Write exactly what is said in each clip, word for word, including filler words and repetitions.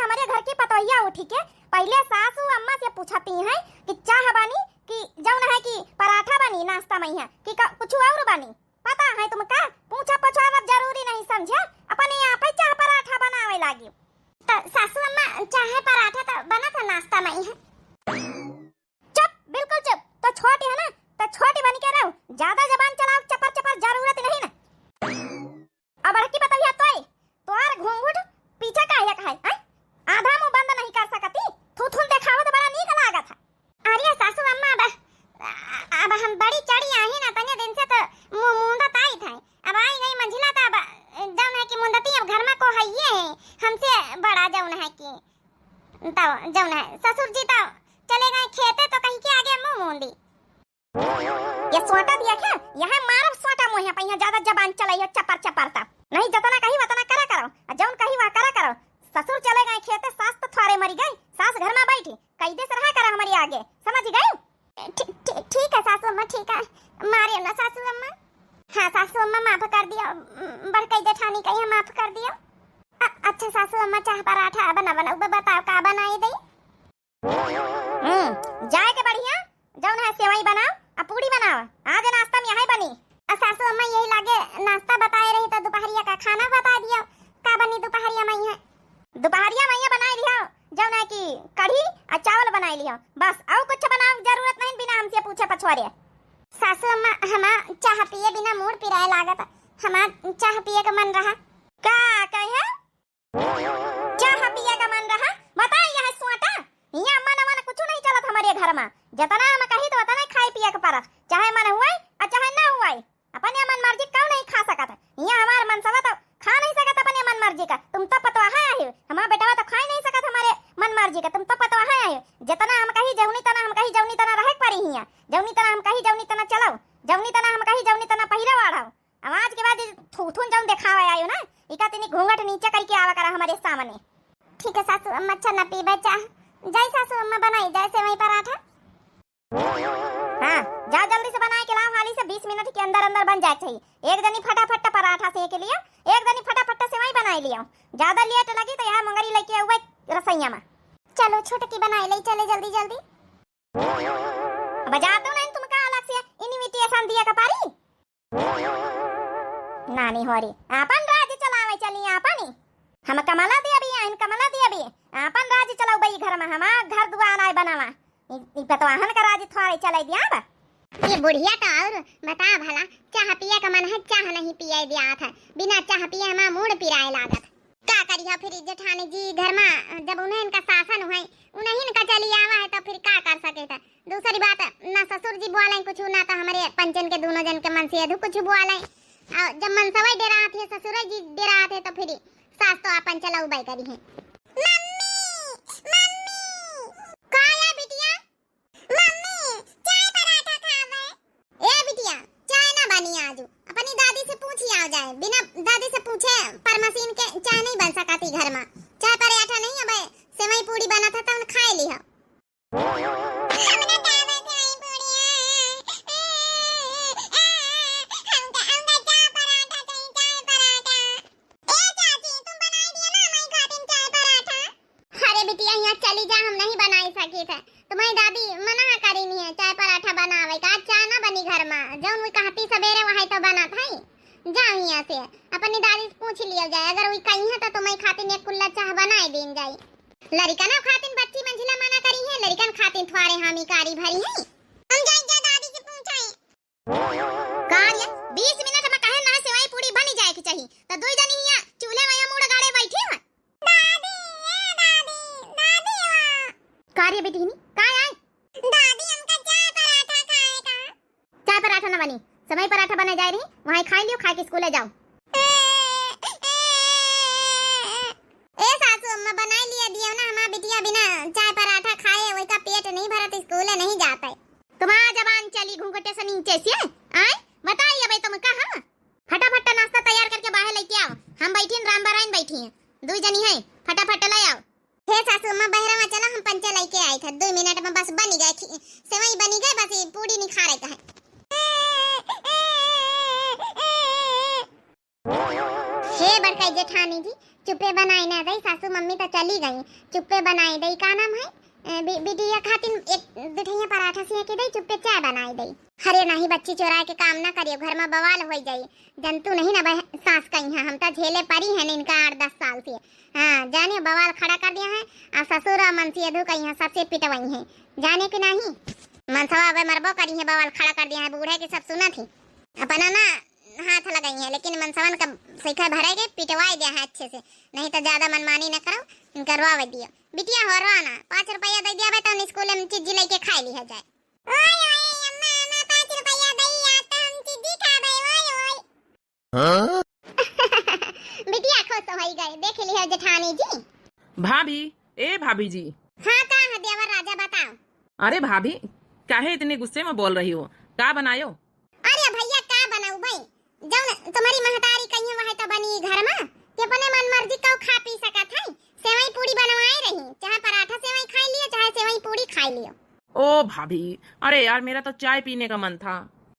हमरे घर की पतोहिया उठी के पहिले सासू अम्मा से पूछती हैं कि चाह बनी कि जौन है कि पराठा बनी नाश्ता में है कि का, कुछ और बनी? पता है तुमका? पूछा पछारब जरूरी नहीं समझे, अपने आप ही चाह पराठा बनावे लागी। त सासू अम्मा, चाहे पराठा त बनत है नाश्ता में है। चुप, बिल्कुल चुप। तो छोटी है ना, तो छोटी बन के रहो, ज्यादा जबान चलाओ, चपर चपर, जरूरत नहीं ना। अब बड़की पतोहिया तोय, तोहार घूंघट पीछे काहे का है, हैं? आधा मुंह बंद नहीं कर सकती, थूथुन देखावत बड़ा नीक लागत है। अरे सासू अम्मा, अब, अब हम बड़ी चढ़ी आई ना, तने दिन से तो मुंह मूंदत आई था। अब आई गई मंझिला तो अब जौन है कि मुंदती, अब घर में को है ये है, हमसे बड़ा जौन है कि, तो जौन है ससुर जी तो चले गए खेते, तो कहीं के आगे मुंह मूंदी। ये सोटा दिया क्या? यहाँ मारब सोटा मुँह पे, यहाँ ज्यादा जबान चलाई है चपर चपर ता। नहीं जतना कही वतना करा करो, और जौन कही वह करा करो। ससुर चले गए खेते, सास तो थ्वारे मरी गई, सास घर में बैठी, कैदे से रहा करा हमारी आगे, समझ गई? ठी-, ठी-, ठीक है सासू अम्मा, ठीक है, मारे ना सासू अम्मा। हाँ सासू अम्मा, माफ कर दियो, बड़कई जेठानी कही माफ कर दियो। अ-, अच्छा सासू अम्मा, चाह पराठा बना, बना, ब-, बताओ का बनाई दई? हम्म, जाए के बढ़िया, जौन है सेवई बनाओ, आ पूड़ी बनाओ, आज नाश्ता में यही बनी। आ सासू अम्मा, यही लागे नाश्ता बताए रही तो दोपहरिया का खाना बता दियो, का बनी दोपहरिया में है? दोपहरिया में ये बनाए लियो, जौन है कि कढ़ी आ चावल बनाए लियो, बस और कुछ बनावे के जरूरत नहीं बिना हमसे पूछे पछवारे। सासू अम्मा, हमा चाह पिए बिना मूड़ पिराए लागत, हमा चाह पिए का मन रहा। का कहे? चाह पिए का मन रहा? बताई यह सोटा, यहाँ मन मन कुछ नहीं चलत हमारे घर में। जितना हम कही तो उतना खाए पिए के परत, चाहे मन हुआई और चाहे ना हुआई। अपने मन मर्जी का नहीं खा सकत है। यहाँ हमार मनसवा तो खा नहीं सकत अपने मन मर्जी का। तुम तो पतवाहा आहियो, हमार बेटवा तो खाए नहीं सकत हमारे मन मर्जी का। तुम तो पतवाहा आहियो, जितना हम कही जौनी तना, हम कही जौनी तना रहे के परी हियाँ। जौनी तना हम कही जौनी तना चलाओ, जौनी तना हम कही जौनी तना पहिरा वाढ़ाओ। आवाज के बाद ये थूथुन जौन देखावे आयो ना, इका तनी घूंघट नीचे करके आवा करा हमारे सामने। ठीक है सासू अम्मा, अच्छा ना पीबे चाह। जाई सासू अम्मा, बनाई जाए सेवई पराठा। हाँ, जा जल्दी से बनाए के लाओ, हाली से बीस मिनट के अंदर अंदर बन जाए चाहिए। एक जनी फटाफट पराठा सेक लियो, एक जनी फटाफट सेवई बनाई लियो। ज्यादा लेट लगी तो यहाँ मुंगरी लेके आउबे रसोइया में। चलो छोटकी बनाई ले, चले जल्दी जल्दी। बजा तो नहीं तुमका अलग से invitation दिया का पारी? नानी होरी, आपन राज चलावे चली आपन ही। हम कमला देवी आइन, कमला देवी, आपन राज चलाऊ बई घर में, हमार घर दुआर आए बनावा। ई, ई पतवाहन का राज थोड़े चले दिया बा। ये बुढ़िया तो और बता भला, चाह पिए का मन है, चाह नहीं पिए दिया था, बिना चाह पिए हमार मूड़ पिराए लागत। का करिहा फिर जेठानी जी, घर में जब उन्हें इनका शासन हुए, उन्हें इनका चली आवा है तो फिर का कर सके था। दूसरी बात, ना ससुर जी बोले कुछ, ना तो हमारे पंचन के दोनों जन के मन से अधू कुछ बोले। और जब मन सवाई डेरात है, ससुर जी डेरात है, तो फिर सास तो आपन चलाऊ बाई करी है। मम्मी, मम्मी, का है बिटिया? मम्मी, चाय पराठा खावे। ए बिटिया, चाय ना बनी आजू। अपनी दादी से पूछी आओ जाए। बिना दादी से पूछे परमसीन के चाय नहीं बन सकाती घर में। चाय पराठा नहीं, अबे सेवई पूड़ी बना था, तउन खाए ली हो। हमरा खावे के आई पूड़िया। हमका, हमका चाय पराठा चाही, चाय पराठा। ए चाची, तुम बनाई दिया ना हमारी खातिन चाय पराठा। अरे बिटिया, यहाँ चली जा, हम नहीं बनाई सकी थे। तुम्हारी दादी मना करी नहीं है चाय पराठा बनावे का। आज चाय ना बनी घर में, जौन वी कहती सवेरे वही तो बनत है। जाओ यहाँ से, अपनी दादी से पूछ लियो जाए, अगर वी कही है तो तुम्हारी खातिन एक कुल्ला चाह बनाई दीन जाई। लड़िकन खातिन बच्ची मंझिला मना करी है, लड़िकन खातिन थ्वारे हामी कारी भरी है। हम जाई जा दादी से पूछाई। का रे, बीस मिनट में कहे ना सेवई पूड़ी बनी जाए के चाही, त दुई जनी हियां चूल्हे में मुड़ गाड़े बैठी हो। दादी, ए दादी, दादी हो। का रे बेटी नी, का आए? दादी, हमका चाय पराठा खाए का। चाय पराठा ना बनी, सेवई पराठा बने जाए रही, वहीं खाई लियो, खाए के स्कूले जाओ। ए सासू अम्मा, बनाई लिया दियो ना, हमार बिटिया बिना चाय पराठा खाए वही का पेट नहीं भरत, स्कूले नहीं जाते। तुम्हार जबान चली घूंघटे से नीचे से, आय? बताई अबे तुम कहाँ? फटाफट नाश्ता तैयार करके बाहर लेके आओ। हम बैठी हैं, राम बाराइन बैठी हैं, दुई जनी हैं, फटाफट ले आओ। हे सासू अम्मा, बहरा में चला, हम पंचे लेके आई था, दुई मिनट में बस बनी गए, खी-, सेवई बनी गए, बस ये पूड़ी निखारे का है। हे बड़काई जेठानी जी, चुपे बनाई ना दई, सासू मम्मी तो चली गई। चुप्पे बनाई दई, का नाम है, ए, बि-, बिटिया खातिर एक दुठैया पराठा सेंक दई, चुप्पे चाय बनाई दई। अरे नहीं बच्ची, चोराए के काम ना करियो, घर मा बवाल होई जाई। जनतू नहीं ना बह-, सास कइहाँ, हम तो झेले परी हैं इनका आठ दस साल से। हाँ, जानियो बवाल खड़ा कर दिया है, आ ससुर आ मनसेधू कइहाँ सबसे पिटवइहैं, जाने के नहीं। मनसवा अबे मरबो करिहैं, बवाल खड़ा कर दिया है, बूढ़े के सब सुनत ही। अपना ना हाथ लगइहैं, लेकिन मनसवन का सीखा भरे के पिटवाई दिया है अच्छे से, नहीं तो ज्यादा मनमानी न करो, इनका रोवा दियो। बिटिया हो रो ना, पाँच रुपया दे दिया बे तो स्कूल में चिज्जी लेके खाई लिहा जाए। ओए, ओए, अम्मा, अम्मा, पाँच रुपया दई, आज तो हम चिज्जी खाबे, ओए, ओए। हाँ? बिटिया खुश होई गए, देख लिहा जेठानी जी। भाभी, ए भाभी जी। हाँ, का है देवर राजा, बताओ। अरे भाभी, काहे इतने गुस्से में बोल रही हो? का बनायो? अरे भैया, का बनाऊ भाई, जौन तुम्हारी महतारी कहिए वह तो बनी घर में, कि अपने मन मर्जी कौ खा पी सकत है, सेवई पूड़ी बनवाए रही, चाहे पराठा सेवई खाई लियो, चाहे सेवई पूड़ी खाई लियो। ओ भाभी, अरे यार, मेरा तो चाय पीने का मन था।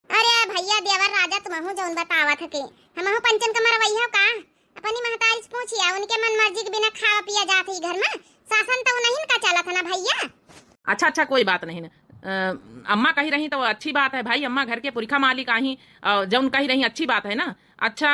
अरे भैया, देवर राजा तुमहू जौन बतावत है कि हमहू पंचन का मरवई हो का? अपनी महतारी से पूछिया, उनके मन मर्जी के बिना खावा पिया जात ही घर में, शासन तो उन्हीं का चलत है ना भैया। अच्छा, अच्छा, कोई बात नहीं ना। अ, अम्मा कही रही तो अच्छी बात है भाई, अम्मा घर के पुरखा मालिक आही, अ, जौन कही रही अच्छी बात है ना। अच्छा,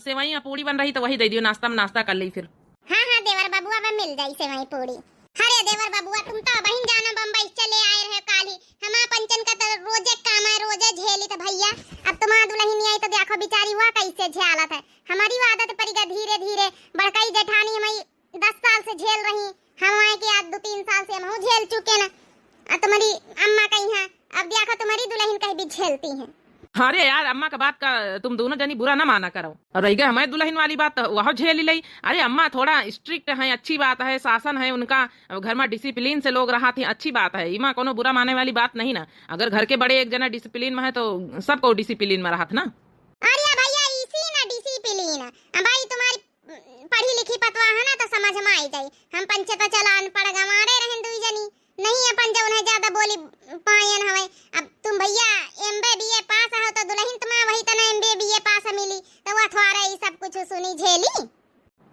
सेवई या पूड़ी बन रही तो वही दे दियो, नाश्ता में नाश्ता कर ली फिर। हाँ, हाँ, देवर बबुआ, अब मिल जाई सेवई पूड़ी। अरे देवर बबुआ, तुम तो अबहिन जानो बम्बई से चले आए रहे काली। हमार पंचन का तो रोजे काम है, रोजे झेली तो भैया। अब तुम्हार दुल्हन आई तो देखो बेचारी हुआ कैसे झेलत है। हमारी वो आदत पड़ी गा धीरे धीरे। बड़कई जेठानी हमारी दस साल से झेल रही, हम आए के आज दो तीन साल से हमहू झेल चुके ना। आ तुम्हारी अम्मा कइहाँ, अब देखो तुम्हारी दुल्हन कहीं भी झेलती हैं। अरे यार, अम्मा का बात का तुम दोनों जनी बुरा ना माना करो। और रह गए हमारे दुल्हन वाली बात, तो वह झेल ही लई। अरे अम्मा थोड़ा स्ट्रिक्ट हैं, अच्छी बात है, शासन है उनका, घर में डिसिप्लिन से लोग रहत हैं, अच्छी बात है, इमा कोनो बुरा माने वाली बात नहीं ना। अगर घर के बड़े एक जना डिसिप्लिन में है तो सबको डिसिप्लिन में रहत ना। अरे भैया, इसी ना डिसिप्लिन। अब भाई तुम्हारी पढ़ी लिखी पतवा है ना, तो समझ में आई जाई। हम पंचे तो चला अनपढ़ गंवारे रहन दुई जनी, नहीं अपन जौन है ज्यादा बोली पायन हवे। अब तुम भैया एमबीबीए पास हो तो दुल्हन तुम्हारा वही तना एमबीबीए पास मिली, तो वह थोड़ा ई सब कुछ सुनी झेली।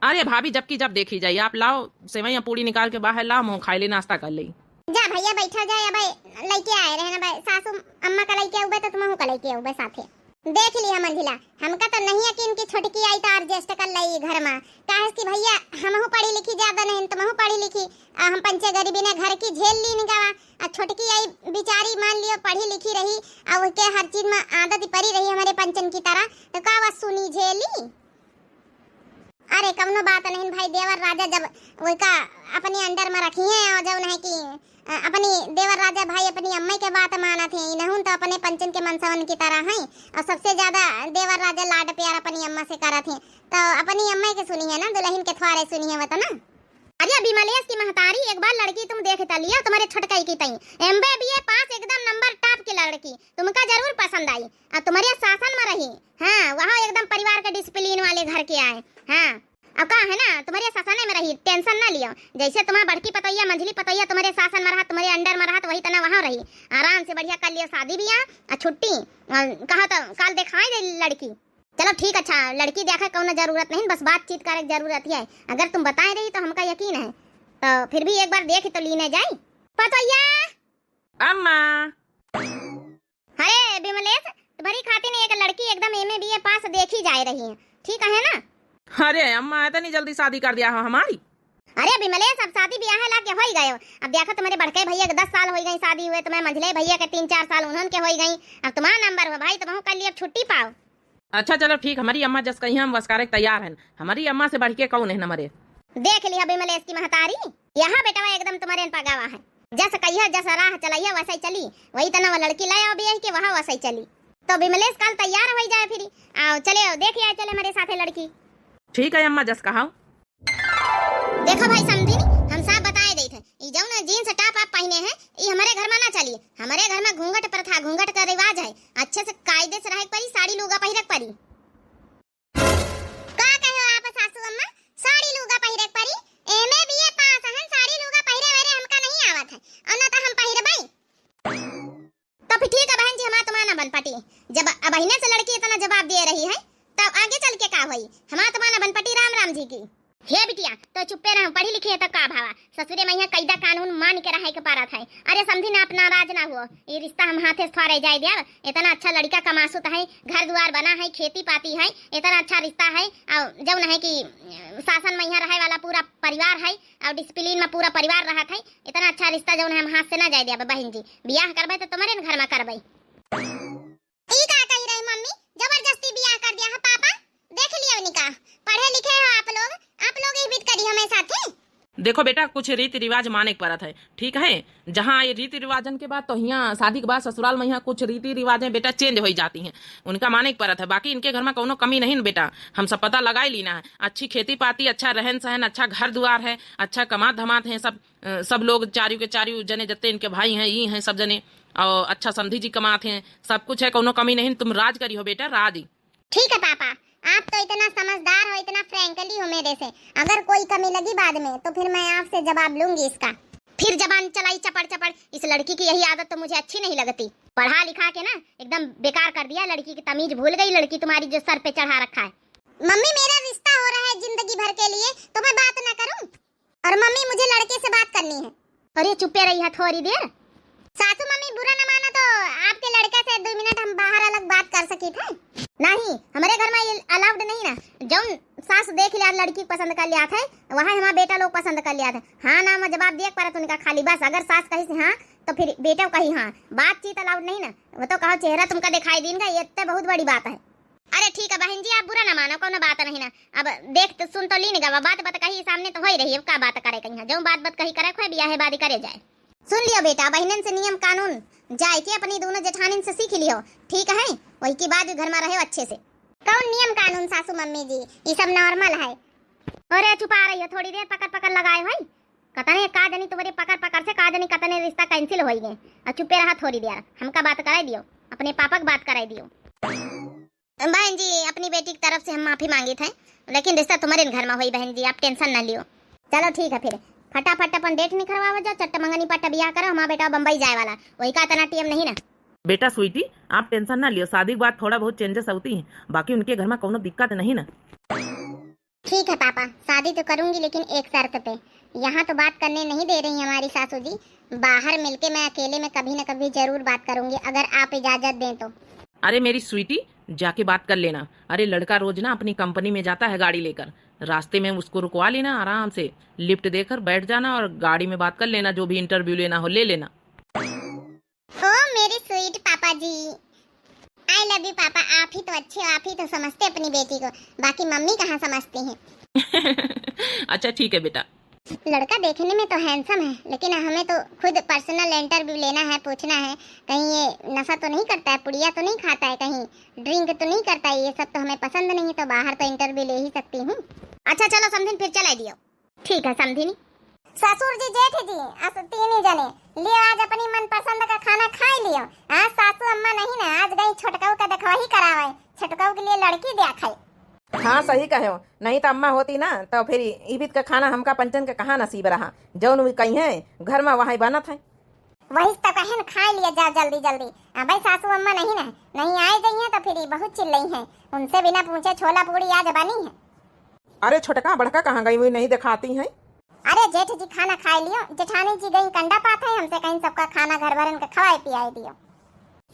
अरे भाभी, जबकि जब देखी जाई, आप लाओ सेवई या पूड़ी निकाल के बाहर लाओ, मुँह खाई ले, नाश्ता कर ले। जा भैया बैठा जाए, अब लइके आए रहे ना, सासू अम्मा का लइके आउबे तो तुमहू का लइके आउबे साथे। देख लिया मंझिला, हमका तो नहीं यकीन कि छोटकी आई तो एडजस्ट कर लई घर में। काहे कि भैया, हमहू पढ़ी लिखी ज्यादा नहीं, तुमहू पढ़ी लिखी, आ हम पंचे गरीबी ने घर की झेल ली निकावा, आ छोटकी आई बेचारी मान लियो पढ़ी लिखी रही, आ उसके हर चीज में आदत पड़ी रही हमारे पंचन की तरह, तो का वह सुनी झेली? अरे कवनो बात नहीं भाई, देवर राजा जब उनका अपने अंडर में रखी हैं और जब उन्हें कि अ, अपनी देवर राजा भाई अपनी अम्मा के बात मानत हैं, इनहुन तो अपने पंचन के मनसवन की तरह हैं और सबसे ज्यादा देवर राजा लाड प्यार अपनी अम्मा से करत हैं, तो अपनी अम्मा के सुनी है ना, दुल्हन के थ्वारे सुनी है वो तो ना। अरे विमलेश की महतारी, एक बार लड़की तुम देख त लियो, तुम्हारे छोटकाई की तई एमबीबीए पास, एकदम नंबर टॉप की लड़की, तुमका जरूर पसंद आई। और तुम्हारे शासन में रही, हाँ, वहाँ एकदम परिवार के डिसिप्लिन वाले घर के आए, हाँ। अब का है ना, तुम्हारे ससने में रही, टेंशन ना लियो। जैसे तुम्हारा बड़की पतोहिया, मंझली पतोहिया तुम्हारे शासन में रहत, तुम्हारे अंडर में रहत, वही तना वहाँ रही। आराम से बढ़िया कर लियो शादी बियाह, आ छुट्टी, आ कहा तो काल दिखाई दे लड़की। चलो ठीक, अच्छा, लड़की देखा कौनो जरूरत नहीं, बस बातचीत करे के जरूरत है। अगर तुम बताए रही तो हमका यकीन है, तो फिर भी एक बार देख तो लीने जाई। पतोहिया! अम्मा! अरे विमलेश, तुम्हारी खातिर एक लड़की एकदम एमए बीए पास देखी जाए रही है, ठीक है ना? अरे अम्मा, इतनी जल्दी शादी कर दिया हो हमारी? अरे विमलेश, अब शादी ब्याह ला के होई गयो। अब देखो, तुम्हारे बड़के भैया के दस साल होई गई शादी हुए, तुम्हारे मंझले भैया के तीन चार साल उन्हन के होई गई। अब तुम्हारा नंबर हुआ भाई, तुमहू कर लिए, अब छुट्टी पाओ। अच्छा चलो ठीक, हमारी अम्मा जस कही हम वस करे तैयार हैं। हमारी अम्मा से बढ़ के कौन है हमारे? देख लिया विमलेश की महतारी, यह बेटवा एकदम तुम्हारे पगावा है। जस कहिया, जस राह चलैया, वैसे ही चली। वही तना वो लड़की ले आओ बियाह के, वहाँ वैसे ही चली। तो विमलेश काल तैयार हो जाए फिर। आओ, चले आओ, देख आए, चले हमारे साथे लड़की। ठीक है अम्मा, जस कहाओ। देखो भाई समधिन, हम साफ बताए देत हैं, ई जौन जींस टॉप आप पहने हैं, ई हमारे घर में ना चली। हमारे घर में घूंघट प्रथा, घूंघट का रिवाज है। अच्छे से कायदे से रहे के परी, साड़ी लूगा पहिरे के परी। का कहो आप सासू अम्मा, साड़ी लूगा पहिरे के परी? एमए बीए पास हन, साड़ी लूगा पहिरे वरे हमका नहीं आवत है, और ना तो हम पहिरबई। तो फिर ठीक है बहन जी, हमार तुम्हार ना बन पटी। जब अबहिने से लड़की इतना जवाब दे रही है, तो आगे चल के का होई? हमार तुम्हार ना बन पटी, राम राम जी की। हे बिटिया, तो चुप्पे रहो, पढ़ी लिखी है तो का भावा? ससुरे मइहाँ कैदा कानून मान के रहे के पारत है। अरे समधी ना, अपना राज ना हुओ, ये रिश्ता हम हाथे से थोड़े जाए देब। इतना अच्छा लड़का कमासुत है, घर दुआर बना है, खेती पाती है, इतना अच्छा रिश्ता है। और जौन है कि, अ, शासन मइहाँ रहे वाला पूरा परिवार है और discipline में पूरा परिवार रहत है, इतना अच्छा रिश्ता जौन है हम हाथ से ना जाए देब बहिन जी। बियाह करबे तो तुम्हारे न घर में करबे। ई का कही रही मम्मी, जबरदस्ती बियाह कर दिया है पापा? देख लियो निका, पढ़े लिखे हो आप लोग, आप लोग ही बीत करी हमें साथे। देखो बेटा, कुछ रीति रिवाज माने के परत है, ठीक है? जहाँ ये रीति रिवाजन के बाद तो हियाँ शादी के बाद ससुराल में यहाँ कुछ रीति रिवाजें बेटा change हो जाती हैं। उनका माने के परत है, बाकी इनके घर में कौनो कमी नहीं न बेटा। हम सब पता लगा ही लीना है, अच्छी खेती पाती, अच्छा रहन सहन, अच्छा घर दुआर है, अच्छा कमात धमात हैं सब। अ, सब लोग चारियों के चारियों जने जत्ते इनके भाई हैं, ई हैं सब जने, और अच्छा समधी जी कमात हैं, सब कुछ है, कौनो कमी नहीं। तुम राज करी हो बेटा, राज। ठीक है पापा, आप तो इतना समझदार हो, इतना frankly हो मेरे से, अगर कोई कमी लगी बाद में तो फिर मैं आपसे जवाब लूंगी इसका। फिर जबान चलाई चपड़ चपड़, इस लड़की की यही आदत तो मुझे अच्छी नहीं लगती। पढ़ा लिखा के ना एकदम बेकार कर दिया लड़की की, तमीज भूल गई लड़की तुम्हारी जो सर पे चढ़ा रखा है। मम्मी, मेरा रिश्ता हो रहा है जिंदगी भर के लिए, तो मैं बात ना करूं? और मम्मी, मुझे लड़के से बात करनी है। अरे चुप्पे रही है थोड़ी देर। सासू मम्मी, बुरा न मानो तो आपके लड़का से दो मिनट हम बाहर अलग बात कर सकी थे। नहीं, हमारे घर में ये allowed नहीं ना। जौन सास देख लिया लड़की पसंद कर लिया थे, वहाँ हमारा बेटा लोग पसंद कर लिया थे। हाँ ना में जवाब दिए के परत उनका खाली बस। अगर सास कही से हाँ तो फिर बेटा कही हाँ। बातचीत allowed नहीं ना। वो तो कहो चेहरा तुमका दिखाई दीन का, ये इतने बहुत बड़ी बात है। अरे ठीक है बहन जी, आप बुरा ना मानो, कौनो बात नहीं ना। अब देख तो सुन तो लीन गवा, बात बात कही सामने तो होई रही, अब का बात करे कहीं, जो बात बात कही करे खोए बियाहे बादी करे जाए। सुन लियो बेटा, बहनन से नियम कानून जाए के अपनी दोनों जेठानिन से सीख लियो, ठीक है? वही के बाद घर में रहे अच्छे से। कौन नियम कानून सासू मम्मी जी, ये सब normal है। अरे चुपा रही हो, थोड़ी देर पकड़ पकड़ लगाए हो, कतने का जनी तुम्हारे पकड़ पकड़ से का जनी कतने रिश्ता cancel होई गए। और चुपे रहा थोड़ी देर, हमका बात कराई दियो, अपने पापा के बात कराई दियो। बहन जी, अपनी बेटी की तरफ से हम माफी मांगी थे, लेकिन रिश्ता तुम्हारे घर में होई बहन जी, आप tension ना लियो। चलो ठीक है फिर, फटाफट अपन date निकलवाओ जाओ, चट्ट मंगनी पट्ट बियाह करो, हमारा बेटा बम्बई जाए वाला, वही का इतना time नहीं ना। बेटा स्वीटी, आप tension ना लियो, शादी के बाद थोड़ा बहुत changes होती हैं, बाकी उनके घर में कौनो दिक्कत नहीं ना। ठीक है पापा, शादी तो करूंगी लेकिन एक शर्त पे। यहाँ तो बात करने नहीं दे रही हमारी सासू जी, बाहर मिलके मैं अकेले में कभी न कभी जरूर बात करूंगी अगर आप इजाजत दें तो। अरे मेरी स्वीटी, जाके बात कर लेना। अरे लड़का रोज ना अपनी कंपनी में जाता है गाड़ी लेकर, रास्ते में उसको रुकवा लेना, आराम से lift देकर बैठ जाना और गाड़ी में बात कर लेना, जो भी interview लेना हो ले लेना। ओ मेरे sweet पापा जी, I love you पापा। आप ही तो अच्छे हो, आप ही तो समझते अपनी बेटी को, बाकी मम्मी कहाँ समझती हैं। अच्छा ठीक है बेटा। लड़का देखने में तो handsome है, लेकिन हमें तो खुद personal interview लेना है, पूछना है कहीं ये नशा तो नहीं करता है, पुड़िया तो नहीं खाता है, कहीं drink तो नहीं करता है, ये सब तो हमें पसंद नहीं है, तो बाहर तो interview ले ही सकती हूँ। अच्छा चलो समधिन, फिर चला दियो। ठीक है समधिनी। ससुर जी, जेठ जी, अस तीन ही जने लियो, आज अपनी मनपसंद का खाना खाई लियो। आज सासू अम्मा नहीं ना, आज गई छोटकऊ का देखवाही करावे, छोटकऊ के लिए लड़की देखै। हाँ सही कहे हो, नहीं तो अम्मा होती ना तो फिर इबित का खाना हमका पंचन के कहाँ नसीब रहा, जौन वी कही है घर में वही बनत है। वही तो कहन, खाई लिया जाओ जल्दी जल्दी। अबे सासू अम्मा नहीं ना, नहीं आए गई हैं तो फिर ये बहुत चिल्लई हैं। उनसे बिना पूछे छोला पूड़ी आज बनी है। अरे छोटका बड़का कहाँ गई हुई, नहीं दिखाती हैं? अरे जेठ जी खाना खाई लियो, जेठानी जी गई कंडा पात है, हमसे कहीं सबका खाना घर भरन के खवाए पियाए दियो।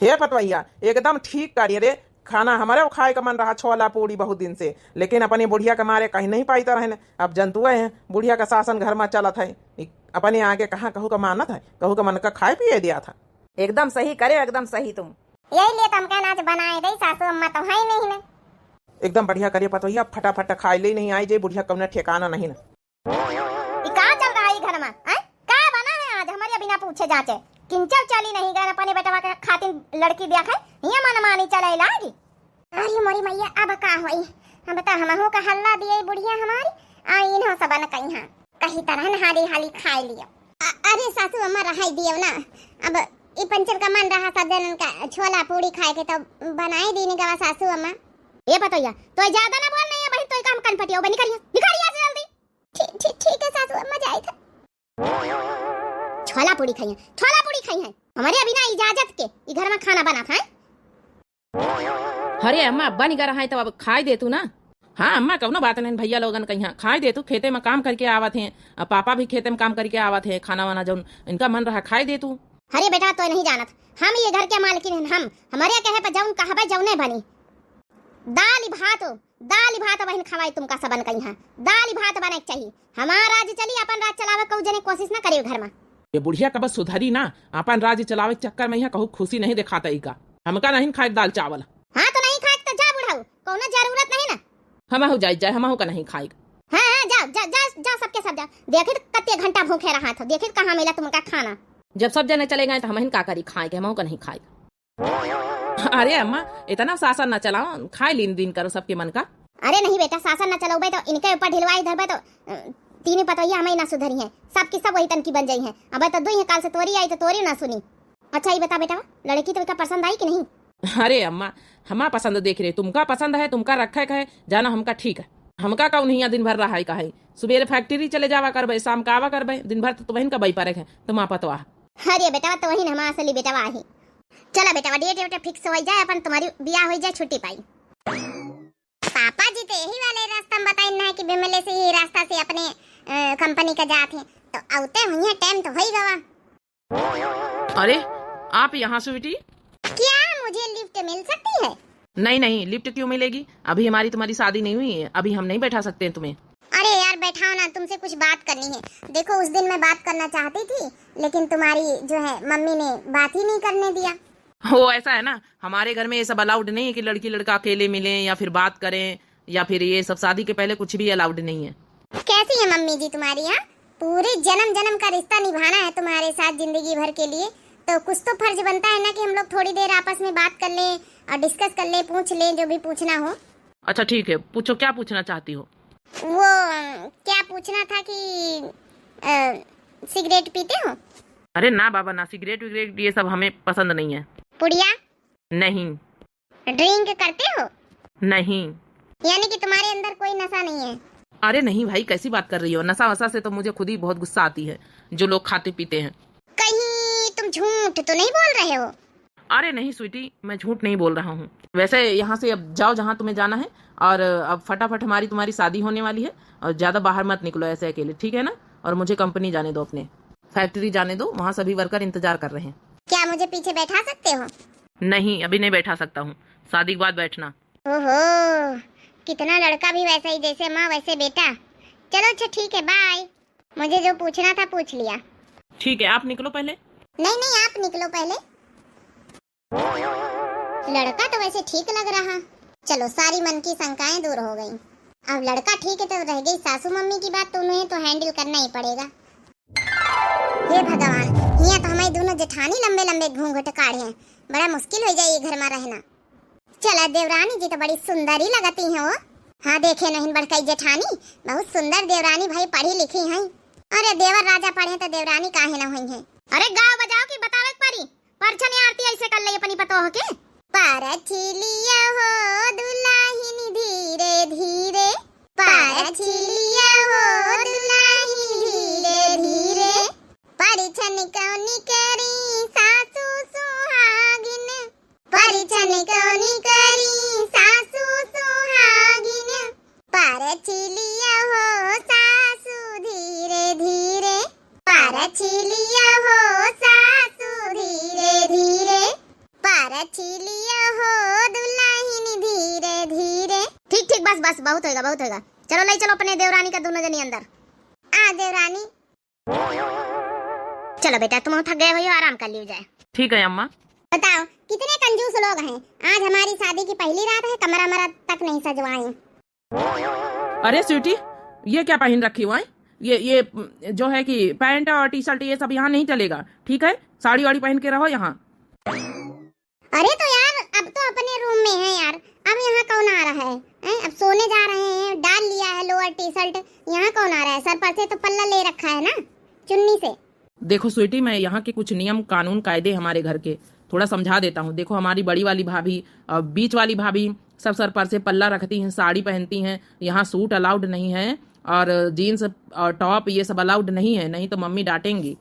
हे पतवैया, एकदम ठीक करी रे, खाना हमारे खाए का मन रहा छोला पूड़ी बहुत दिन से, लेकिन अपनी बुढ़िया के मारे कहीं नहीं पाइत रहन। अब जनतुए हैं बुढ़िया का शासन घर में चलत है, इ-, अपने आगे कहाँ कहू का मानत है, कहू का मन का खाए पिए दिया था। एकदम सही करे, एकदम सही तुम। यही लिए तो हम कहना आज बनाए दे, सासू अम्मा तो है ही नहीं ना। एकदम बढ़िया करे पतोहिया, फटाफट खाए ले, नहीं आई जे बुढ़िया कौनो ठिकाना नहीं ना। ई का चल रहा है ई घर में, हैं? का बना है आज हमारे बिना पूछे जाचे? किंचल चली नहीं गए अपने बेटवा के खातिर लड़की देखै, ये मनमानी चले लागी। अरे मोरी मैया, अब का होई? अब तो हमहू का हल्ला दिए बुढ़िया हमारी, आ इन्हों सबन कहीं कही तरह हाली हाली खाए लियो। अ-, अरे सासू अम्मा रहाई दियो ना, अब ई पंचन का मन रहा सब जनन का छोला पूड़ी खाए के तो बनाए दीनी गवा सासू अम्मा। ए पतोहिया, तो ज्यादा ना बोल नहीं है बहिन, तो काम कन पटियो बनी करिया, निकालिया से जल्दी। ठीक, ठीक, ठीक है सासू अम्मा, जाए था। छोला पूड़ी खाइए, छोला पूड़ी खाई है। हमारे बिना इजाजत के ई घर में खाना बना खाए। अरे अम्मा, बन गया रहा है तो अब खाए दे तू ना। हाँ अम्मा, कउनो बात नहीं, भइया लोगन कहियाँ खाए दे तू, खेते में काम करिके आवत हैं, अ, पापा भी खेते में काम करिके आवत हैं, खाना वाना जउन इनका मन रहा खाए दे तू। अरे बेटा, तोय नहीं जानत, हम ये घर के मालकिन हन, हम, हमरे कहे पर जउन कहबे जउने बनी। दाल भात, दाल भात बहिन खवाई तुमका सबन कहियाँ, दाल भात बने के चाही। हमार राज चली, अपन राज चलावे कउ जने कोशिश न करियो घर में। ये बुढ़िया कब सुधरी ना, अपन राज चलावे के चक्कर में यहाँ कहूँ खुशी नहीं देखाता इका। हमका नहीं खाए दाल चावल। हाँ तो नहीं खाए तो जा बुढ़ऊ, कउनो जरूरत नहीं ना। हमहू जाई जाए, हमहू का नहीं खाए। हाँ, हाँ, जाओ, जा, जा, जा, सबके सब जा। देखित कत्ते घंटा भूखे रहा था, देखित कहाँ मिला तुमका खाना। जब सब जने चले गए तो हमहिन का करी खाए के, हमहू का नहीं खाए। अरे अम्मा, इतना शासन न चलाओ, खाए लीन दिन करो सबके मन का। अरे नहीं बेटा, शासन न चलौबे तो इनके ऊपर ढिलवाई धरबे तो, अ, तीनी पतोहिया हमही ना सुधरी हैं, सबकी सब वही तन की बन जाई हैं। अब तो दुई हैं, काल से तोरी आई तो तोरी ना सुनी। अच्छा, ये बता बेटा, लड़की तो का पसंद आई कि नहीं? अरे अम्मा, हमा पसंद देख रहे, तुमका पसंद है, तुमका रखे का है, जाना हमका ठीक है। हमका कउन हियाँ दिन भर रहा है का है, सुबेरे फैक्ट्री चले जावा करबे, शाम का आवा करबे, दिन भर तो तुमहिन का बई परे है, तुम पतवा। अरे बेटवा, तो वही ना हमार असली बेटवा है। चला बेटवा, डेट वेट फिक्स हो जाए, अपन तुम्हारी बियाह हो जाए, छुट्टी पाई। पापा जी तो यही वाले रास्ता में बताइन ना कि बिमले से यही रास्ता से अपने, अ, कंपनी का जात हैं, तो औते हुई हैं, टाइम तो हो ही गवा। अरे, आप यहाँ स्वीटी? क्या मुझे लिफ्ट मिल सकती है? नहीं, नहीं, लिफ्ट क्यों मिलेगी? अभी हमारी तुम्हारी शादी नहीं हुई है, अभी हम नहीं बैठा सकते हैं तुम्हें। अरे यार, बैठाओ ना, तुमसे कुछ बात करनी है। देखो, उस दिन मैं बात करना चाहती थी, लेकिन तुम्हारी जो है मम्मी ने बात ही नहीं करने दिया। हो, ऐसा है ना, हमारे घर में ये सब अलाउड नहीं है कि लड़की लड़का अकेले मिलें या फिर बात करें, या फिर ये सब शादी के पहले कुछ भी अलाउड नहीं है। कैसी है मम्मी जी तुम्हारी, हाँ? पूरे जन्म जन्म का रिश्ता निभाना है तुम्हारे साथ जिंदगी भर के लिए, तो कुछ तो फर्ज बनता है ना कि हम लोग थोड़ी देर आपस में बात कर लें और डिस्कस कर लें, पूछ लें जो भी पूछना हो। अच्छा ठीक है, पूछो, क्या पूछना चाहती हो? वो, अम, क्या पूछना था कि, अ, सिगरेट पीते हो? अरे ना बाबा ना, सिगरेट विगरेट ये सब हमें पसंद नहीं है। पुड़िया? नहीं। ड्रिंक करते हो? नहीं। यानी कि तुम्हारे अंदर कोई नशा नहीं है? अरे नहीं भाई, कैसी बात कर रही हो? नशा वशा से तो मुझे खुद ही बहुत गुस्सा आती है, जो लोग खाते पीते हैं। कहीं तुम झूठ तो नहीं बोल रहे हो? अरे नहीं स्वीटी, मैं झूठ नहीं बोल रहा हूँ। वैसे यहाँ से अब जाओ जहाँ तुम्हें जाना है, और अब फटाफट हमारी तुम्हारी शादी होने वाली है, और ज़्यादा बाहर मत निकलो ऐसे अकेले, ठीक है ना? और मुझे कंपनी जाने दो, अपने फैक्ट्री जाने दो, वहाँ सभी वर्कर इंतजार कर रहे हैं। क्या मुझे पीछे बैठा सकते हो? नहीं, अभी नहीं बैठा सकता हूँ, शादी के बाद बैठना। ओहो, कितना लड़का भी वैसा ही, जैसे माँ वैसे बेटा। चलो अच्छा ठीक है, बाय। मुझे जो पूछना था पूछ लिया। ठीक है, आप निकलो पहले। नहीं नहीं, आप निकलो पहले। लड़का तो वैसे ठीक लग रहा। चलो, सारी मन की शंकाएं दूर हो गई। अब लड़का ठीक है तो रह गई सासू मम्मी की बात, तो उन्हें तो हैंडल करना ही पड़ेगा। हे भगवान, हियाँ तो हमारी दोनों जेठानी लंबे लंबे घूंघट काढ़े हैं, बड़ा मुश्किल हो जाए ये घर में रहना। चला, देवरानी जी तो बड़ी सुंदर ही लगती हैं वो। हाँ, देखे नहीं बड़कई जेठानी, बहुत सुंदर देवरानी भाई, पढ़ी लिखी हैं। अरे देवर राजा पढ़े तो देवरानी काहे ना हुई हैं। अरे गाओ बजाओ की बतावे के परी, परछनी आरती ऐसे कर ले अपनी पतोह के। परछी लिया हो दुल्हन धीरे धीरे, परछी लिया हो दुल्हन धीरे धीरे, परिछन कौनी करी सासू सुहागिन, परिछन कौनी करी सासू सुहागिन, परछी लिया हो सासू धीरे धीरे, परछी लिया हो सासू धीरे धीरे, परछी लिया हो दुल्हन धीरे धीरे। ठीक ठीक, बस बस, बहुत होएगा, बहुत होएगा। चलो ले चलो अपने देवरानी का दोनों जनी अंदर। आ देवरानी। चलो बेटा, तुम थक गए हो, आराम कर लियो जाए। ठीक है अम्मा। बताओ, कितने कंजूस लोग हैं। आज हमारी शादी की पहली रात है, कमरा मरा तक नहीं सजवाए। अरे स्वीटी, ये क्या पहन रखी हुआ है? ये, ये जो है कि पैंट और टी शर्ट, ये सब यहाँ नहीं चलेगा, ठीक है? साड़ी वाड़ी पहन के रहो यहाँ। अरे तो यार, अब तो अपने रूम में है यार, अब यहाँ कौन आ रहा है, हैं? अब सोने जा रहे हैं, डाल लिया है लोअर टी शर्ट, यहाँ कौन आ रहा है? सर पर से तो पल्ला ले रखा है ना, चुन्नी से। देखो स्वीटी, मैं यहाँ के कुछ नियम कानून कायदे हमारे घर के थोड़ा समझा देता हूँ। देखो हमारी बड़ी वाली भाभी और बीच वाली भाभी सब सर पर से पल्ला रखती हैं, साड़ी पहनती हैं, यहाँ सूट अलाउड नहीं है और जीन्स और टॉप ये सब अलाउड नहीं है, नहीं तो मम्मी डांटेंगी।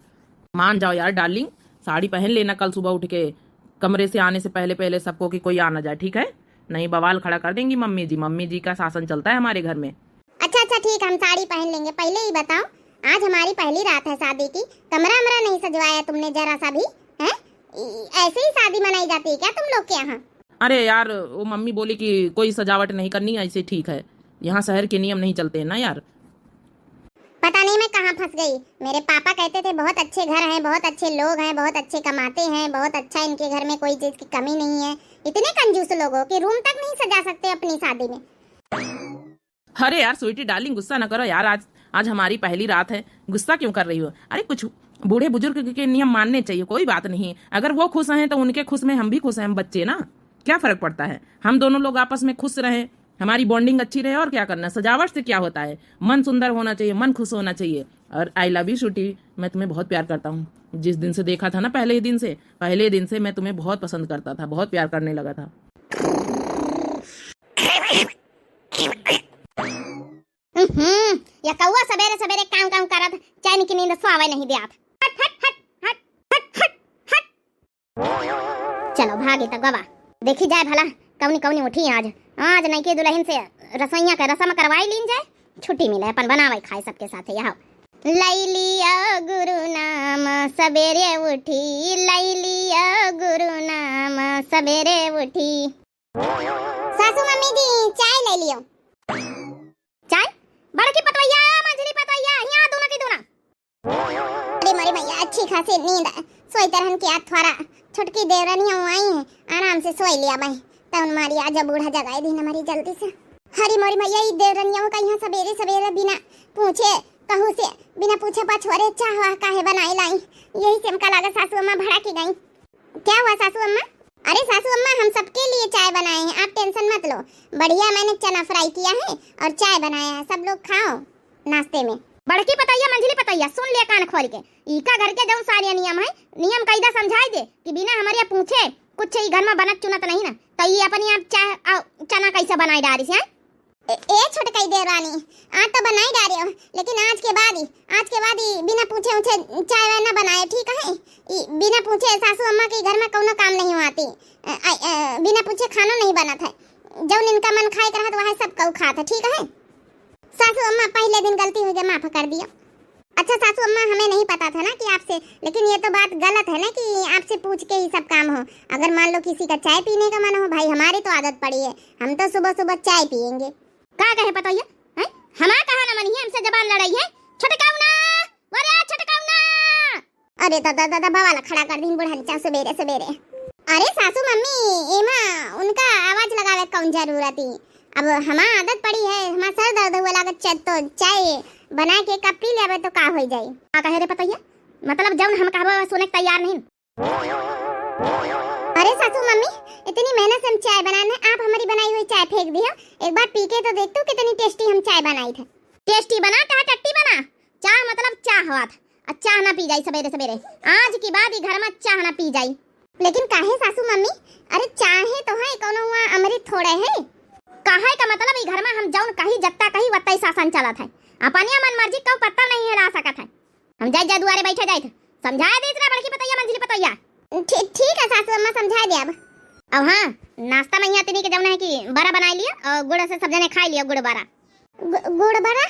मान जाओ यार डार्लिंग, साड़ी पहन लेना कल सुबह उठ के, कमरे से आने से पहले पहले सबको, कि कोई आ ना जाए, ठीक है? नहीं, बवाल खड़ा कर देंगी मम्मी जी। मम्मी जी का शासन चलता है हमारे घर में। अच्छा, अच्छा, ठीक, हम साड़ी पहन लेंगे। पहले ये बताओ, आज हमारी पहली रात है शादी की, कमरा वमरा नहीं सजवाया तुमने जरा सा भी, हैं? ई-, ऐसे ही शादी मनाई जाती है क्या तुम लोग के यहाँ? अरे यार, वो मम्मी बोली कि कोई सजावट नहीं करनी, ऐसे ठीक है, यहाँ शहर के नियम नहीं चलते हैं ना यार। पता नहीं मैं कहाँ फंस गई। मेरे पापा कहते थे बहुत अच्छे घर हैं, बहुत अच्छे लोग हैं, बहुत अच्छे कमाते हैं, बहुत अच्छा, इनके घर में कोई चीज की कमी नहीं है। इतने कंजूस लोगों कि रूम तक नहीं सजा सकते अपनी शादी में। अरे यार स्वीटी डार्लिंग, गुस्सा ना करो यार, आज, आज हमारी पहली रात है, गुस्सा क्यों कर रही हो? अरे कुछ बूढ़े बुजुर्ग के नियम मानने चाहिए, कोई बात नहीं। अगर वो खुश हैं तो उनके खुश में हम भी खुश हैं, हम बच्चे ना, क्या फर्क पड़ता है? हम दोनों लोग आपस में खुश रहें, हमारी बॉन्डिंग अच्छी रहे, और क्या करना? सजावट से क्या होता है? मन सुंदर होना चाहिए, मन खुश होना चाहिए। और आई लव यू स्वीटी, मैं तुम्हें बहुत प्यार करता हूँ। जिस दिन से देखा था ना, पहले ही दिन से, पहले दिन से मैं तुम्हें बहुत पसंद करता था, बहुत प्यार करने लगा था। हम्म, या कौआ सबेरे सबेरे कांव कांव करत, चैन की नींद सोवे नहीं देत। हट, हट, हट, हट, हट, हट, हट। चलो भागी त गवा, देखी जाए भला कौनी कौनी उठी आज। आज नइके दुल्हन से रसोइया के रसम करवाई लीन जाए, छुट्टी मिले, अपन बनावे खाए सबके साथे। यहाँ लई लिया गुरु नाम सबेरे उठी, लई लिया गुरु नाम सबेरे उठी। सासू मम्मी जी, चाय ले लियो। चाय? बड़की पतोहिया, मंझली पतोहिया, यहाँ दूना की दूना। अरे मोरी मैया, अच्छी खासी नींद आए। सोई तरहन के आज थोड़ा छोटकी देवरानिया आई है, आराम से सोई लिया भाई। तउन मारी आज बूढ़ा जगाए दिन हमारी जल्दी से। हरी मोरी मैया, ई देवरानिया का यहाँ सबेरे सबेरे बिना पूछे कहू से, बिना पूछे पाछोरे चाह वाह काहे बनाए लाई? यही से हमका लगा सासू अम्मा भड़क गई। क्या हुआ सासू अम्मा? अरे सासू अम्मा, हम सबके लिए चाय बनाए हैं, आप टेंशन मत लो। बढ़िया मैंने चना फ्राई किया है और चाय बनाया है, सब लोग खाओ नाश्ते में। बड़की पतोहिया, मंझली पतोहिया, सुन लिया कान खोल के, इका घर के जौन सारे नियम है, नियम कायदा समझाई दे कि बिना हमारे पूछे कुछ ई घर में बनत चुनत नहीं ना, तो ये अपने आप चाय और चना कैसे बनाए डारी से, हैं? ए, ए छोटकई देवरानी, आज तो बनाई डारे हो, लेकिन आज के बाद ही, आज के बाद ही बिना पूछे उछे चाय वाय ना बनाए, ठीक है? ई बिना पूछे सासू अम्मा के घर में कौनो काम नहीं हुआती। अ, अ, अ, बिना पूछे खानो नहीं बनत है। जौन इनका मन खाए के रहत, वह सब कऊ खात है, ठीक है? सासू अम्मा, पहले दिन गलती हो गया, माफ कर दियो। अच्छा सासू अम्मा, हमें नहीं पता था ना कि आपसे, लेकिन ये तो बात गलत है ना कि आपसे पूछ के ही सब काम हो। अगर मान लो किसी का चाय पीने का मन हो, भाई हमारी तो आदत पड़ी है, हम तो सुबह सुबह चाय पियेंगे। का कहे पतोहिया? हैं? हमार कहा न मनिहे, हमसे जबान लड़ाई है। छटकाऊ ना, अरे छटकाऊ ना। अरे दादा, दादा, बवाल खड़ा कर दीन बुढ़न चा सुबेरे सुबेरे। अरे सासू मम्मी, एमा उनका आवाज लगावे कौन जरूरत ही? अब हमार आदत पड़ी है, हमार सर दर्द हुआ लागत, च-, तो चाय बना के कप पी लेबे तो का होई जाई? का कहे रे पतोहिया? मतलब जौन हम कहबो सुने के तैयार नहीं। अरे सासू मम्मी, इतनी मेहनत से हम चाय बनाए हैं, आप हमारी बनाई हुई चाय फेंक दियो। एक बार पी के तो देख तू कितनी टेस्टी हम चाय बनाई थे। टेस्टी बना चाहे टट्टी बना, चाह मतलब चाह हुआ था। आ चाह ना पी जाई सबेरे सबेरे, आज की बाद ई घर में चाह ना पी जाई। लेकिन काहे सासू मम्मी? अरे चाहे तो है, कौनो हुआ अमृत थोड़े है। कहे का मतलब ई घर में हम जौन कही, जत्ता कही, वत्ता ही शासन चलत है। अपनिया मन मर्जी कऊ पत्ता नहीं हिला सकत है। हम जाए जा दुआरे बैठे जाए थे, समझाए दे इतना बड़की पतोहिया, मंझली पतोहिया। ठी-, ठीक है सासू अम्मा, समझाए दे अब। अब हाँ, नाश्ता में यहाँ तिनी के जौन है कि बड़ा बनाए लियो और गुड़ से सब जने खाए लियो, गुड़ बड़ा। गु-, गुड़ बड़ा?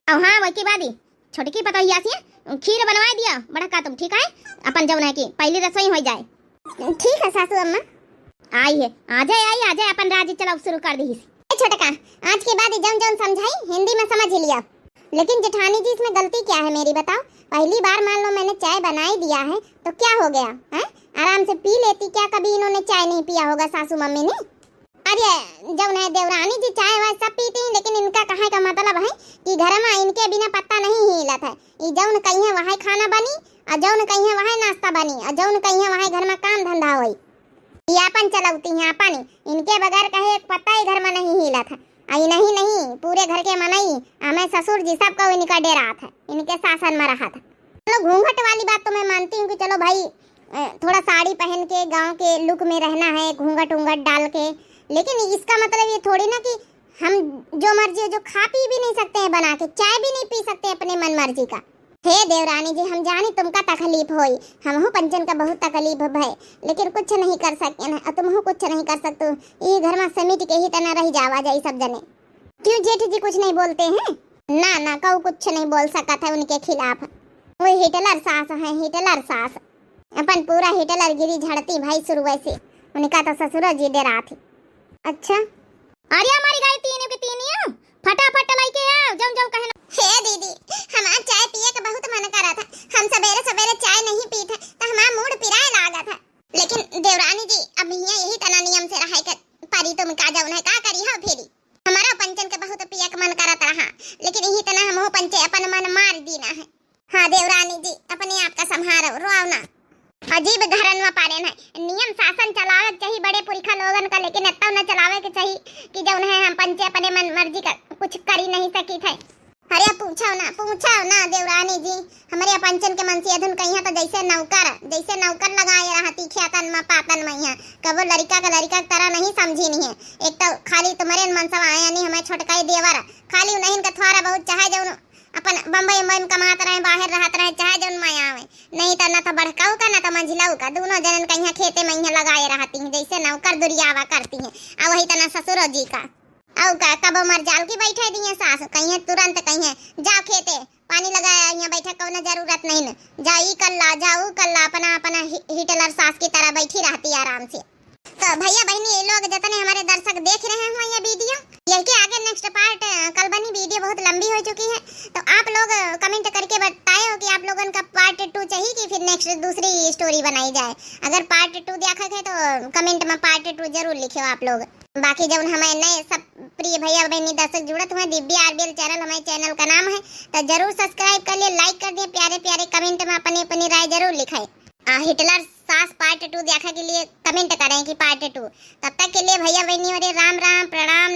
अब हाँ, वही के बाद ही छोटकी पतोहिया से खीर बनवाए दिया बड़ा का तुम, ठीक है? अपन जौन है कि पहली रसोई हो जाए। ठीक है सासू अम्मा। आई है, आ जाए, आई, आ जाए, अपन राज चलाओ शुरू कर दी। ए छोटका, आज के बाद जौन जौन समझाई हिंदी में समझ ही लिया। लेकिन जेठानी जी, इसमें गलती क्या है मेरी बताओ? पहली बार मान लो मैंने चाय बनाई दिया है तो क्या हो गया है? आराम से पी लेती क्या, कभी इन्होंने चाय नहीं पिया होगा सासू मम्मी ने? अरे जौन है देवरानी जी चाय वाय सब पीती हैं, लेकिन इनका कहे का मतलब है कि घर में इनके बिना पत्ता नहीं हिलत है। ई जौन कहिए वही खाना बनी, और जौन कहिए वही नाश्ता बनी, और जौन कहिए वही घर में काम धंधा होई। ई आपन चलौती हैं, आपन ही। इनके बगैर कहे एक पत्ता ही घर में नहीं हिलत है। आई नहीं, नहीं, पूरे घर के मनई, हमें ससुर जी सब को इनका डेरात है, इनके शासन में रहत है। चलो घूंघट वाली बात तो मैं मानती हूँ कि चलो भाई, अ, थोड़ा साड़ी पहन के गांव के लुक में रहना है, घूंघट ऊंघट डाल के, लेकिन इसका मतलब ये थोड़ी ना कि हम जो मर्जी हो, जो खा पी भी नहीं सकते हैं बना के, चाय भी नहीं पी सकते अपने मन मर्जी का। हे देवरानी जी, हम जानी तुमका तकलीफ होई, हमहू पंचन का बहुत तकलीफ भय, लेकिन कुछ नहीं कर सकेन, अउर तुमहू कुछ नहीं कर सकतू। ई घर मा समिट के ही तना रहि जावा जाई सब जने। क्यों जेठ जी कुछ नहीं बोलते हैं? ना ना, कऊ कुछ नहीं बोल सकत है उनके खिलाफ। वो हिटलर सास है, हिटलर सास। अपन पूरा हिटलर गिरी झड़ती भाई शुरुए से। उनका तो ससुरो जी डेरात ही। अच्छा, अरे हमारी गाय तीन के तीन ही हो, फटाफट लइके आओ, जौन जौन कहना। हे दीदी, हमार चाय पिए के बहुत मन करत है, हम सबेरे सबेरे चाय नहीं पीत है तो हमार मूड पिराए लागत है। लेकिन देवरानी जी, अब हियाँ यही तना नियम से रहे के परी, तुम का जौन है का करी हो फिरी। हमारा पंचन के बहुत पिए के मन करत रहा, लेकिन यही तना हमहू पंचे अपन मन मार दीना है। हाँ देवरानी जी, अपने आप का संभारो, रोआव ना। अजीब घरन मा पारेन है, नियम शासन चलावे के चाही बड़े पुरखा लोगन का, लेकिन एत्ता न चलावे के चाही कि जौन है हम पंचे अपने मन मर्जी का कुछ करी नहीं सकित है। अरे पूछो ना, पूछो ना देवरानी जी, हमरे पंचन के मनसी अधुन कहिया तो जैसे नौकर, जैसे नौकर लगाए रहती खेतन मा पातन मा। यहाँ कबो लड़का का लड़का की तरह नहीं समझी नहीं है। एक तो खाली तुम्हारे मनसवा आया नहीं, हमें छोटका ही देवर, खाली उन्हीं का थोड़ा बहुत चाहे जौन अपन बम्बई उम्बई में कमात रहे, बाहर रहत रहे, चाहे जौन माया आवे, नहीं तो ना तो बड़काऊ का ना तो मंझिलाऊ का, दोनों जनन कहिया खेते मा यहाँ लगाए रहती हैं, जैसे नौकर दुरियावा करती हैं। और वही तना ससुरो जी का, और का कबो मर जाल की बैठे दिए सास, कहिए तुरंत कहिए जाओ खेते पानी लगाए, यहाँ बैठे कौनो जरूरत नहीं न, जा ई कर ला, जा ऊ कर ला, अपना अपना हि-, हिटलर सास की तरह बैठी रहती है आराम से। तो भैया बहनी, ये लोग जितने हमारे दर्शक देख रहे हो ये वीडियो, यही के आगे नेक्स्ट पार्ट कल बनी, वीडियो बहुत लंबी हो चुकी है, तो आप लोग कमेंट करके बताए हो कि आप लोगन का पार्ट टू चाहिए कि फिर नेक्स्ट दूसरी स्टोरी बनाई जाए। अगर पार्ट टू देखा है तो कमेंट में पार्ट टू जरूर लिखियो आप लोग। बाकी जौन हमारे नए सब प्रिय भैया बहनी दर्शक जुड़त हुए, दिव्या आरबीएल चैनल हमारे चैनल का नाम है, तो जरूर सब्सक्राइब कर लिए, लाइक कर दिए, प्यारे प्यारे कमेंट में अपनी अपनी राय जरूर लिखाए। आ, हिटलर सास पार्ट टू देखा के लिए कमेंट करें कि पार्ट टू। तब तक के लिए भैया बहनी हो रे राम राम, प्रणाम।